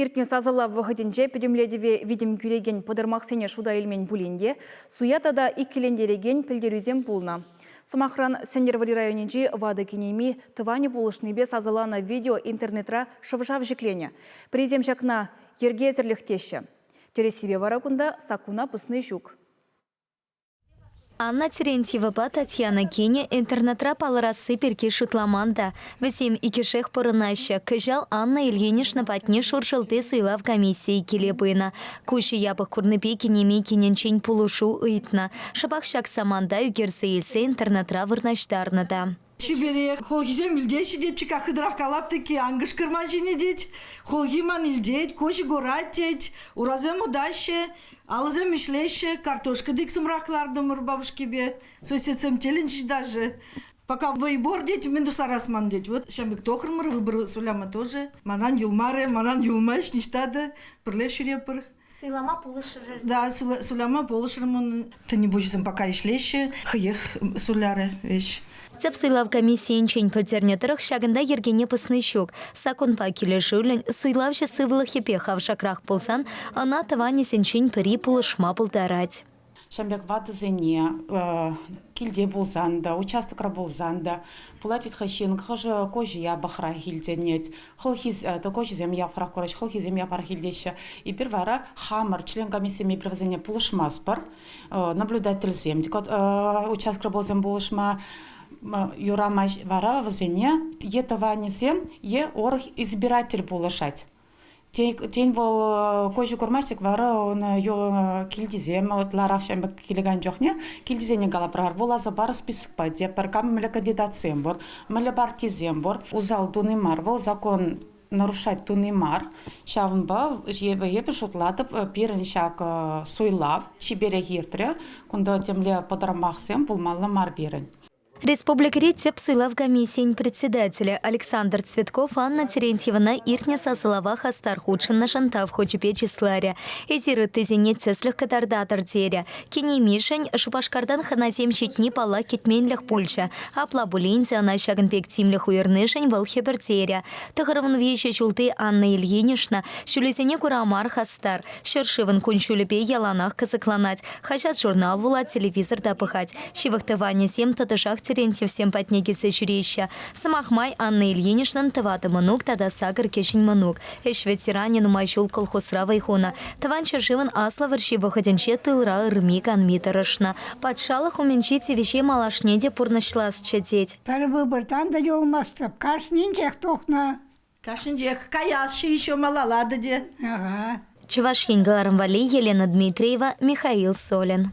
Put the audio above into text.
Иртнӗ сасӑлав вӑхӑтӗнче пӗтӗмлетӗве витӗм кӳрекен пӑтӑрмахсене шута илмен пулин те суя тата иккӗлентерекен пӗлтерӳсем пулнӑ. Сӑмахран, Сӗнтӗрвӑрри районӗнчи ватӑ кинеми тӑванӗ пулӑшнипе сасӑланӑ видео интернетра шӑв-шав ҫӗкленӗ. Пӗрисем ҫакна йӗркесӗрлӗх теҫҫӗ. Тӗрӗссипе вара кунта саккуна пӑсни ҫук. Анна Терентьевӑпа Татьяна кинӗ интернетра палӑрасси пирки шутламан та. Вӗсем иккӗшех пурӑнаҫҫӗ. Кӑҫал Анна Ильинична патне Шуршӑлти суйлав комиссийӗ киле пынӑ. Куҫӗ япӑх курнипе кинеми кинӗнчен пулӑшу ыйтнӑ. Шӑпах ҫак саманта ӳкерсе илсе интернетра вырнаҫтарнӑ та. Чипере холхисем илтеҫҫӗ тет, чика хытӑрах калап тӗкки ан кӑшкӑрма ҫине тет. Холхи ман илтет, куҫӗ курать тет, урасем утаҫҫӗ, алӑсем ӗҫлеҫҫӗ, картошка тиксӗмрах лартӑмӑр бабушкипе. Соседсем тӗлӗнчӗҫ даже. Пока вӑй пур тет, мӗн тусларас ман тет. Вот ҫавӑн пек тохрӑмӑр, выбор суляма тоже. Манан юлмарӗ, манан юлмасть ниҫта та. Пӗрле ҫӳрепӗр. Суйлама пулӑшрӑр. Да, суйлама пулӑшрӑм. Тӗне пуҫӗсем пока ӗҫлеҫҫӗ. Хӑех суйларӗ веҫ. Тӗп суйлав комиссийӗнчен пӗлтернӗ тӑрӑх, ҫакӑнта йӗркене пӑсни ҫук. Саккунпа килӗшӳллӗн, суйлавҫӑ сывлӑхӗпе хавшакрах пулсан ӑна тӑванӗсенчен пӗри пулӑшма пултарать. Ҫавӑн пек ватӑсене килте пулсан та, участокра пулсан та пулать вӗт-ха ҫын хӑшӗ куҫӗ япӑхрах илтӗнет, хӑлхи куҫӗсем япӑхрах кураҫ, хӑлхисем япӑхрах илтеҫҫӗ. Эпир вара хамӑр член комиссийӗ эпир вӗсене пулӑшмастпӑр. Наблюдательсем участокра пулсан пулӑшма юрамасть. Вара вӗсене е тӑванӗсем, е урӑх избиратель пулӑшать. Тен, вӑл куҫӗ курмасть-тӗк вара ӑна килтисем ытларах ҫамрӑк килекен чухне килтисене калапӑр, вуласа пар списокпа тепӗр кам мӗнле кандидатсем пур, мӗнле партисем пур. Усал туни мар вӑл, закон нарушать туни мар. Ҫавӑнпа эпӗ шутлатӑп, пирӗн ҫак суйлав чиперех иртрӗ. Кунта темле пӑтӑрмахсем пулмалла мар пирӗн. Республикӑри Тӗп суйлав комиссийӗн председателӗ Александр Цветков Анна Терентьевӑна иртнӗ сасӑлава хастар хутшӑннӑшӑн тав хучӗпе чысларӗ. Эсир ыттисене тӗслӗх кӑтартатӑр терӗ. Кинемишӗн Шупашкартан хӑнасем ҫитни паллах кӗтменлӗх пулчӗ. Апла пулин те ӑна ҫакӑн пек тимлӗх уйӑрнишӗн вӑл хӗпӗртерӗ. 93 ҫулти Анна Ильинична ҫулӗсене кура мар хастар. Ҫӗршывӑн кун-ҫулӗпе яланах кӑсӑкланать. Хаҫат-журнал вулать, телевизор та пӑхать. Ҫывӑх тӑванӗсем тӑтӑшах Терентьевсем патне килсе ҫӳреҫҫӗ. Сӑмах май, Анна Ильиничнӑн тӑватӑ мӑнук тата сакӑр кӗҫӗн мӑнук. Ӗҫ ветеранӗ нумай ҫул колхозра вӑй хунӑ. Тӑван ҫӗршывӑн Аслӑ вӑрҫи вӑхӑтӗнче тылра ырми-канми тӑрӑшнӑ. Патшалӑх умӗнчи тивӗҫе малашне те пурнӑҫласчӗ, тет. Пӗр выбортан та юлмастӑп, кашнинчех тухнӑ. Кашнинчех каясчӗ еще малалла та те. Ага. Чӑваш Ен кӑларӑм валли Елена Дмитриева, Михаил Солин.